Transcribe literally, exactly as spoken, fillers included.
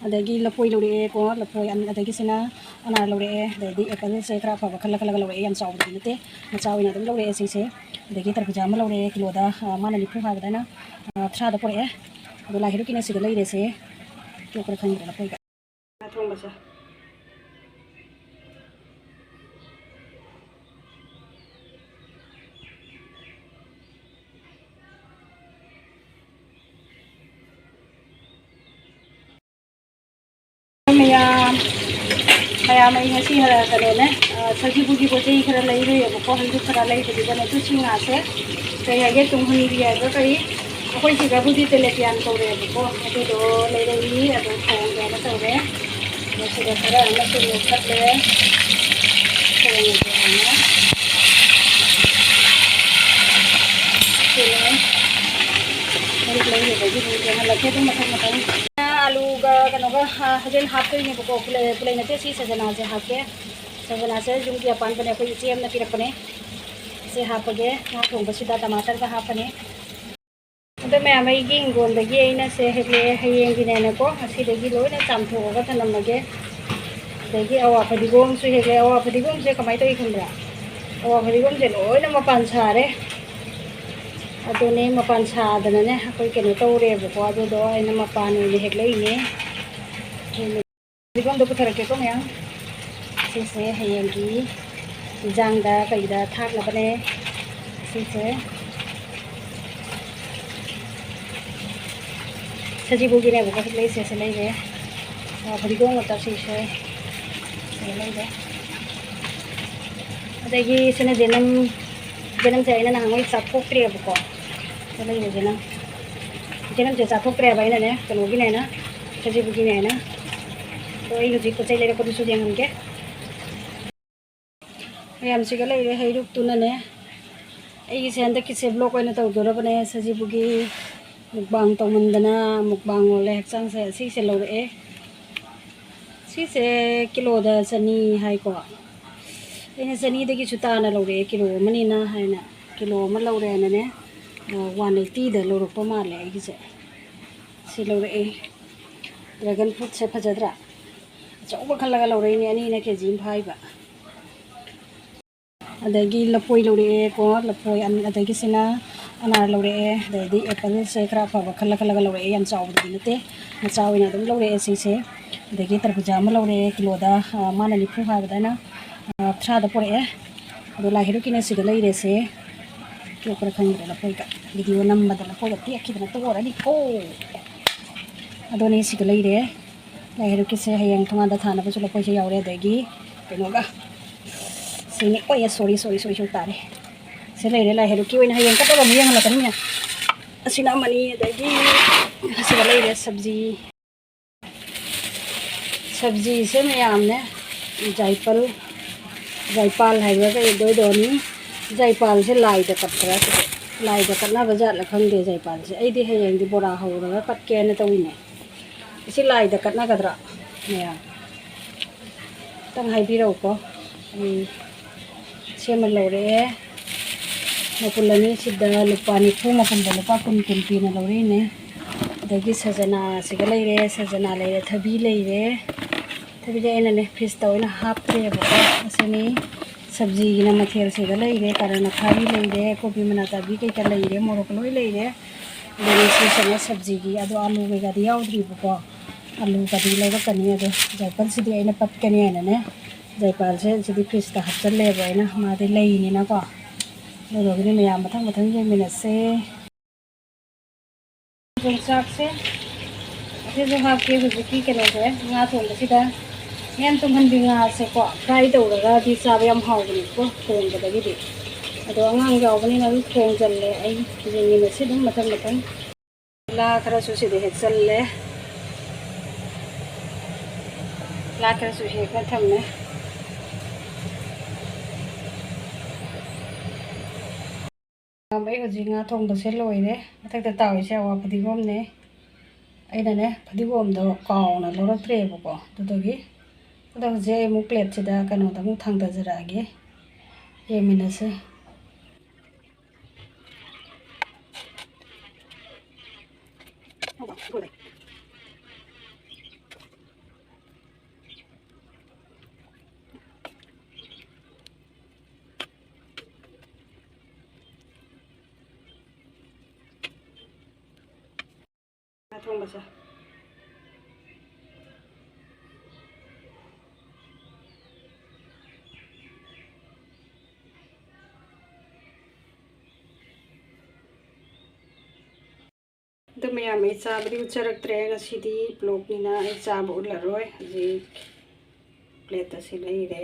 ꯑꯗꯒꯤ ꯂꯐꯣꯏ ꯂꯧꯔꯛꯑꯦꯀꯣ, ꯂꯐꯣꯏ ꯑꯅꯤ, ꯑꯗꯒꯤ ꯁꯤꯅ ꯑꯅꯥꯔ ꯂꯧꯔꯛꯑꯦ, ꯑꯗꯩꯗꯤ appleꯁꯦ ꯈꯔ ꯑꯐꯕ ꯈꯜꯂ ꯈꯜꯂꯒ ꯂꯧꯔꯛꯑꯦ, ꯌꯥꯝ ꯆꯥꯎꯕꯗꯤ ꯅꯠꯇꯦ, ꯃꯆꯥ ꯑꯣꯏꯅ ꯑꯗꯨꯝ ꯂꯧꯔꯛꯑꯦ ꯁꯤꯁꯦ꯫ ꯑꯗꯒꯤ ꯇꯔꯕꯨꯖꯥ ꯑꯃ ꯂꯧꯔꯛꯑꯦ ꯀꯤꯂꯣꯗ, ꯑ, ꯃꯥꯅ ꯅꯤꯐꯨ ꯍꯥꯏꯕꯗꯅ, ꯑ, ꯊꯔꯥꯗ ꯄꯨꯔꯛꯑꯦ꯫ ꯑꯗꯣ ꯂꯥꯏ ꯍꯩꯔꯨꯛꯀꯤꯅ ꯁꯤꯗ ꯂꯩꯔꯦꯁꯦ꯫ ꯇꯣꯛꯈ꯭ꯔ ꯈꯪꯗ꯭ꯔꯦ ꯂꯐꯣꯏꯒ꯫ ꯉꯥ ꯊꯣꯡꯕꯁꯦ꯫ ꯃꯌꯥꯝ, ꯃꯌꯥꯝ, ꯑꯩ ꯉꯁꯤ ꯈꯔ ꯀꯩꯅꯣꯅꯦ, ꯑ, ꯁꯖꯤꯕꯨꯒꯤ ꯄꯣꯠ ꯆꯩ ꯈꯔ ꯂꯩꯔꯨꯏꯌꯦꯕꯀꯣ, ꯍꯩꯔꯨꯛ ꯈꯔ ꯂꯩꯕꯗꯨꯗꯅꯦ, ꯑꯗꯨ ꯁꯤ ꯉꯥꯁꯦ ꯀꯩ ꯍꯥꯏꯒꯦ, ꯇꯨꯡꯍꯟꯕꯤ ꯍꯥꯏꯕ꯭ꯔꯥ ꯀꯔꯤ, ꯑꯩꯈꯣꯏ ꯁꯤꯗꯕꯨꯗꯤ ꯇꯦꯂꯦꯄꯤꯌꯥꯟ ꯀꯧꯔꯦꯕꯀꯣ, ꯑꯗꯨꯗꯣ ꯂꯩꯔꯛꯏ, ꯑꯗꯨ ꯊꯣꯡꯒꯦꯅ ꯇꯧꯔꯦ꯫ ꯑꯗꯣ ꯁꯤꯗ ꯈꯔ ꯑꯃꯁꯨ ꯃꯦꯠꯈꯠꯂꯦ꯫ ꯊꯣꯡꯒꯦ ꯍꯥꯏꯅ꯫ ꯁꯤꯅꯦ꯫ ꯍꯩꯔꯨꯛ ꯂꯩꯔꯨꯕꯒꯤ ꯑꯗꯨꯝ ꯌꯦꯡꯍꯜꯂꯛꯀꯦ ꯑꯗꯨꯝ ꯃꯊꯪ ꯃꯊꯪ꯫ ꯑꯂꯨꯒ ꯀꯩꯅꯣꯒ, ꯑ, ꯍꯣꯔꯦꯟ ꯍꯥꯞꯇꯣꯏꯅꯦꯕꯀꯣ꯫ ꯄꯨꯂꯩ-, ꯄꯨꯂꯩ ꯅꯠꯇꯦ, ꯁꯤ ꯁꯖꯅꯥꯁꯦ ꯍꯥꯞꯀꯦ꯫ ꯁꯖꯅꯥꯁꯦ ꯌꯨꯝꯒꯤ ꯑꯄꯥꯟꯕꯅꯦ, ꯑꯩꯈꯣꯏ ꯏꯆꯦ ꯑꯃꯅ ꯄꯤꯔꯛꯄꯅꯦ꯫ ꯁꯤ ꯍꯥꯞꯄꯒꯦ, ꯉꯥ ꯊꯣꯡꯕꯁꯤꯗ ꯇꯃꯥꯇꯔꯒ ꯍꯥꯞꯄꯅꯦ꯫ ꯑꯗꯣ ꯃꯌꯥꯝ, ꯑꯩꯒꯤ ꯍꯤꯡꯒꯣꯜꯗꯒꯤ ꯑꯩꯅ ꯁꯦ ꯍꯦꯛꯂꯛꯑꯦ, ꯍꯌꯦꯡꯒꯤꯅꯦꯅꯀꯣ, ꯉꯁꯤꯗꯒꯤ ꯂꯣꯏꯅ ꯆꯥꯝꯊꯣꯛꯑꯒ ꯊꯝꯂꯝꯃꯒꯦ꯫ ꯑꯗꯒꯤ ꯑꯋꯥ ꯐꯗꯤꯒꯣꯝꯁꯨ ꯍꯦꯛꯂꯛꯑꯦ꯫ ꯑꯋꯥ ꯐꯗꯤꯒꯣꯝꯁꯦ ꯀꯃꯥꯏꯅ ꯇꯧꯏ ꯈꯪꯕ꯭ꯔꯥ? ꯑꯋꯥ ꯐꯗꯤꯒꯣꯝꯁꯦ ꯂꯣꯏꯅ ꯃꯄꯥꯟ ꯁꯥꯔꯦ꯫ ꯑꯗꯨꯅꯦ, ꯃꯄꯥꯟ ꯁꯥꯗꯅꯅꯦ ꯑꯩꯈꯣꯏ ꯀꯩꯅꯣ ꯇꯧꯔꯦꯕꯀꯣ, ꯑꯗꯨꯗꯣ ꯑꯩꯅ ꯃꯄꯥꯟ ꯑꯣꯏꯅ ꯍꯦꯛꯂꯛꯏꯅꯦ꯫ ꯐꯗꯤꯒꯣꯝꯗꯣ ꯄꯨꯊꯔꯛꯀꯦꯀꯣ ꯃꯌꯥꯝ꯫ ꯁꯤꯁꯦ ꯍꯌꯦꯡꯒꯤ ꯏꯟꯖꯥꯡꯗ ꯀꯩꯗ ꯊꯥꯛꯅꯕꯅꯦ꯫ ꯁꯤꯁꯦ ꯁꯖꯤꯕꯨꯒꯤꯅꯦꯕꯀꯣ, ꯁꯤ ꯂꯩꯁꯦ, ꯁꯤ ꯂꯩꯔꯦ꯫ ꯑ, ꯐꯗꯤꯒꯣꯝ ꯉꯥꯛꯇ ꯁꯤꯁꯦ꯫ ꯁꯤ ꯂꯩꯔꯦ꯫ ꯑꯗꯒꯤ ꯁꯤꯅ ꯖꯦꯅꯝ, ꯖꯦꯅꯝꯁꯦ ꯑꯩꯅ ꯅꯍꯥꯟꯉꯩ ꯆꯥꯊꯣꯛꯇ꯭ꯔꯦꯕꯀꯣ꯫ ꯁꯤ ꯂꯩꯔꯦ ꯖꯦꯅꯝ꯫ ꯖꯦꯅꯝꯁꯦ ꯆꯥꯊꯣꯛꯇ꯭ꯔꯦꯕ ꯑꯩꯅꯅꯦ, ꯀꯩꯅꯣꯒꯤꯅꯦꯅ, ꯁꯖꯤꯕꯨꯒꯤꯅꯦꯅ꯫ ꯑꯗꯣ ꯑꯩ ꯍꯧꯖꯤꯛ ꯄꯣꯠ ꯆꯩ ꯂꯩꯔꯛꯄꯗꯨꯁꯨ ꯌꯦꯡꯍꯟꯒꯦ꯫ ꯃꯌꯥꯝꯁꯤꯒ ꯂꯩꯔꯦ ꯍꯩꯔꯨꯛꯇꯨꯅꯅꯦ꯫ ꯑꯩꯒꯤꯁꯦ ꯍꯟꯗꯛꯀꯤꯁꯦ vlog ꯑꯣꯏꯅ ꯇꯧꯗꯣꯔꯕꯅꯦ꯫ ꯁꯖꯤꯕꯨꯒꯤ mukbang ꯇꯧꯃꯟꯗꯅ mukbang ꯑꯣꯜꯂꯦ ꯍꯛꯆꯥꯡꯁꯦ꯫ ꯁꯤꯁꯦ ꯂꯧꯔꯛꯑꯦ꯫ ꯁꯤꯁꯦ ꯀꯤꯂꯣꯗ ꯆꯅꯤ ꯍꯥꯏꯀꯣ꯫ ꯑꯩꯅ ꯆꯅꯤꯗꯒꯤꯁꯨ ꯇꯥꯅ ꯂꯧꯔꯛꯑꯦ, ꯀꯤꯂꯣ ꯑꯃꯅꯤꯅ ꯍꯥꯏꯅ꯫ ꯀꯤꯂꯣ ꯑꯃ ꯂꯧꯔꯦꯅꯅꯦ, ꯑ, one eightyꯗ ꯂꯧꯔꯛꯄ ꯃꯥꯜꯂꯦ ꯑꯩꯒꯤꯁꯦ꯫ ꯁꯤ ꯂꯧꯔꯛꯑꯦ꯫ ꯗ꯭ꯔꯦꯒꯟ ꯐ꯭ꯔꯨꯠꯁꯦ ꯐꯖꯗ꯭ꯔꯥ? ꯑꯆꯧꯕ ꯈꯜꯂꯒ ꯂꯧꯔꯛꯏꯅꯦ, ꯑꯅꯤꯅ ꯀꯦ ꯖꯤ ꯑꯃ ꯐꯥꯏꯕ꯫ ꯑꯗꯒꯤ ꯂꯐꯣꯏ ꯂꯧꯔꯛꯑꯦꯀꯣ, ꯂꯐꯣꯏ ꯑꯟ-, ꯑꯗꯒꯤ ꯁꯤꯅ ꯑꯅꯥꯔ ꯂꯧꯔꯛꯑꯦ, ꯑꯗꯩꯗꯤ ꯑꯦꯄꯜꯁꯦ ꯈꯔ ꯑꯐꯕ ꯈꯜꯂ ꯈꯜꯂꯒ ꯂꯧꯔꯛꯑꯦ, ꯌꯥꯝ ꯆꯥꯎꯕꯗꯨꯗꯤ ꯅꯠꯇꯦ, ꯃꯆꯥ ꯑꯣꯏꯅ ꯑꯗꯨꯝ ꯂꯧꯔꯛꯑꯦ ꯁꯤꯁꯦ꯫ ꯑꯗꯒꯤ ꯇꯔꯕꯨꯖꯥ ꯑꯃ ꯂꯧꯔꯛꯑꯦ, ꯀꯤꯂꯣꯗ, ꯑ, ꯃꯥꯅ ꯅꯤꯐꯨ ꯍꯥꯏꯕꯗ ꯑꯩꯅ, ꯑ, ꯇꯔꯥꯗ ꯄꯨꯔꯛꯑꯦ꯫ ꯑꯗꯣ ꯂꯥꯏ ꯍꯩꯔꯨꯛꯀꯤꯅ ꯁꯤꯗ ꯂꯩꯔꯦꯁꯦ꯫ ꯇꯣꯛꯄ꯭ꯔꯥ ꯈꯪꯗ꯭ꯔꯦ, ꯂꯐꯣꯏꯒ ꯚꯤꯗꯤꯑꯣ ꯅꯝꯕꯗ ꯂꯐꯣꯏꯒ ꯇꯦꯛꯈꯤꯗꯅ ꯇꯣꯛꯑꯔꯅꯤꯀꯣ꯫ ꯑꯗꯨꯅꯦ ꯁꯤꯗ ꯂꯩꯔꯦ꯫ ꯂꯥꯏ ꯍꯩꯔꯨꯛꯀꯤꯁꯦ ꯍꯌꯦꯡ ꯊꯣꯡꯒꯥꯟꯗ ꯊꯥꯅꯕꯁꯨ ꯂꯐꯣꯏꯁꯦ ꯌꯥꯎꯔꯦ, ꯑꯗꯒꯤ ꯀꯩꯅꯣꯒ ꯁꯤꯅꯤ꯫ ꯑꯣꯏ, ꯁꯣꯔꯤ, ꯁꯣꯔꯤ, ꯁꯣꯔꯤ, ꯁꯣꯔꯤ ꯇꯥꯔꯦ꯫ ꯁꯤ ꯂꯩꯔꯦ ꯂꯥꯏ ꯍꯩꯔꯨꯛꯀꯤ ꯑꯣꯏꯅ꯫ ꯍꯌꯦꯡ ꯀꯠꯇꯕ ꯑꯃꯨꯛ ꯌꯦꯡꯍꯜꯂꯛꯀꯅꯤꯅꯦ꯫ ꯑꯁꯤꯅ ꯑꯃꯅꯤ, ꯑꯗꯒꯤ ꯑꯁꯤꯗ ꯂꯩꯔꯦ ꯁꯕꯖꯤ꯫ ꯁꯕꯖꯤꯁꯦ ꯃꯌꯥꯝꯅꯦ, ꯖꯥꯏꯄꯜ, ꯖꯥꯏꯄꯥꯜ ꯍꯥꯏꯕ꯭ꯔꯥ ꯀꯩꯗꯣꯏꯗꯣꯅꯤ꯫ ꯖꯥꯏꯄꯥꯜꯁꯦ ꯂꯥꯏꯗ ꯀꯠꯄ꯭ꯔꯥ? ꯂꯥꯏꯗ ꯀꯠꯅꯕ ꯖꯥꯠꯂ ꯈꯪꯗꯦ ꯖꯥꯏꯄꯥꯜꯁꯦ꯫ ꯑꯩꯗꯤ ꯍꯌꯦꯡꯗꯤ ꯕꯣꯔꯥ ꯍꯧꯔꯒ ꯀꯠꯀꯦꯅ ꯇꯧꯏꯅꯦ꯫ ꯁꯤ ꯂꯥꯏꯗ ꯀꯠꯅꯒꯗ꯭ꯔꯥ ꯃꯌꯥꯝ? ꯈꯤꯇꯪ ꯍꯥꯏꯕꯤꯔꯛꯎꯀꯣ꯫ ꯑꯩ ꯁꯦꯝꯃ ꯂꯧꯔꯛꯑꯦ꯫ ꯃꯄꯨꯜ ꯑꯅꯤꯁꯤꯗ ꯂꯨꯄꯥ ꯅꯤꯐꯨ, ꯃꯄꯨꯜꯗ ꯂꯨꯄꯥ ꯀꯨꯟ ꯀꯨꯟ ꯄꯤꯅ ꯂꯧꯔꯛꯏꯅꯦ꯫ ꯑꯗꯒꯤ ꯁꯖꯅꯥꯁꯤꯒ ꯂꯩꯔꯦ, ꯁꯖꯅꯥ ꯂꯩꯔꯦ, ꯊꯕꯤ ꯂꯩꯔꯦ꯫ ꯊꯕꯤꯁꯦ ꯑꯩꯅꯅꯦ ꯐ꯭ꯔꯤꯖꯇ ꯑꯣꯏꯅ ꯍꯥꯞꯇ꯭ꯔꯦꯕꯀꯣ꯫ ꯑꯁꯤꯅꯤ ꯁꯕꯖꯤꯒꯤꯅ ꯃꯊꯦꯜꯁꯤꯗ ꯂꯩꯔꯦ, ꯀꯥꯔꯟ ꯑꯈꯥꯕꯤ ꯂꯩꯔꯦ, ꯀꯣꯕꯤ ꯃꯅꯥ ꯀꯥꯕꯤ ꯀꯩꯀꯥ ꯂꯩꯔꯦ, ꯃꯣꯔꯣꯛ ꯂꯣꯏ ꯂꯩꯔꯦ꯫ ꯑꯗꯒꯤ ꯁꯤꯁꯤꯅ ꯁꯕꯖꯤꯒꯤ, ꯑꯗꯣ ꯑꯥꯂꯨ ꯀꯩꯀꯥꯗꯤ ꯌꯥꯎꯗ꯭ꯔꯤꯕꯀꯣ꯫ ꯑꯥꯂꯨ ꯀꯔꯤ ꯂꯧꯔꯛꯀꯅꯤ, ꯑꯗꯣ ꯖꯥꯏꯄꯜꯁꯤꯗꯤ ꯑꯩꯅ ꯄꯠꯀꯅꯤ ꯍꯥꯏꯅꯅꯦ, ꯖꯥꯏꯄꯜꯁꯦ ꯁꯤꯗꯤ ꯐ꯭ꯔꯤꯖꯇ ꯍꯥꯞꯆꯜꯂꯦꯕ ꯑꯩꯅ, ꯃꯥꯗꯤ ꯂꯩꯅꯤꯅꯀꯣ꯫ ꯑꯗꯨꯗꯨꯒꯤꯗꯤ ꯃꯌꯥꯝ ꯃꯊꯪ ꯃꯊꯪ ꯌꯦꯡꯃꯤꯟꯅꯁꯦ꯫ ꯌꯣꯡꯆꯥꯛꯁꯦ ꯑꯁꯤꯁꯨ ꯍꯥꯞꯀꯦ꯫ ꯍꯧꯖꯤꯛꯀꯤ ꯀꯩꯅꯣꯁꯦ, ꯉꯥ ꯊꯣꯡꯕꯁꯤꯗ ꯃꯌꯥꯝ ꯇꯨꯝꯍꯟꯕꯤ ꯉꯥꯁꯦꯀꯣ, ꯐ꯭ꯔꯥꯏ ꯇꯧꯔꯒꯗꯤ ꯆꯥꯕ ꯌꯥꯝ ꯍꯥꯎꯕꯅꯦꯕꯀꯣ ꯊꯣꯡꯕꯗꯒꯤꯗꯤ꯫ ꯑꯗꯣ ꯑꯉꯥꯡ ꯌꯥꯎꯕꯅꯤꯅ ꯑꯗꯨꯝ ꯊꯣꯡꯖꯜꯂꯦ ꯑꯩ꯫ ꯌꯦꯡꯃꯤꯟꯅꯁꯤ ꯑꯗꯨꯝ ꯃꯊꯪ ꯃꯊꯪ꯫ ꯂꯥ ꯈꯔꯁꯨ ꯁꯤꯗ ꯍꯦꯛꯆꯜꯂꯦ꯫ ꯂꯥ ꯈꯔꯁꯨ ꯍꯦꯛꯅ ꯊꯝꯃꯦ꯫ ꯑꯩ ꯍꯧꯖꯤꯛ ꯉꯥ ꯊꯣꯡꯕꯁꯦ ꯂꯣꯏꯔꯦ꯫ ꯃꯊꯛꯇ ꯇꯥꯎꯔꯤꯁꯦ ꯑꯋꯥ ꯐꯗꯤꯒꯣꯝꯅꯦ꯫ ꯑꯩꯅꯅꯦ ꯐꯗꯤꯒꯣꯝꯗꯣ ꯀꯥꯎꯅ ꯂꯧꯔꯛꯇ꯭ꯔꯦꯕꯀꯣ, ꯑꯗꯨꯗꯨꯒꯤ꯫ ꯑꯗꯣ ꯍꯧꯖꯤꯛ ꯑꯩ ꯑꯃꯨꯛ ꯄ꯭ꯂꯦꯠꯁꯤꯗ ꯀꯩꯅꯣꯗ ꯑꯃꯨꯛ ꯊꯥꯡꯗꯖꯔꯛꯑꯒꯦ꯫ ꯌꯦꯡꯃꯤꯟꯅꯁꯦ꯫ ꯊꯣꯡꯕꯁꯦ꯫ ꯑꯗꯨ ꯃꯌꯥꯝ ꯑꯩ ꯆꯥꯕꯗꯤ ꯎꯠꯆꯔꯛꯇ꯭ꯔꯦ꯫ ꯉꯁꯤꯗꯤ vlogꯅꯤꯅ ꯑꯩ ꯆꯥꯕ ꯎꯠꯂꯔꯣꯏ꯫ ꯍꯧꯖꯤꯛ plateꯇ ꯁꯤ ꯂꯩꯔꯦ꯫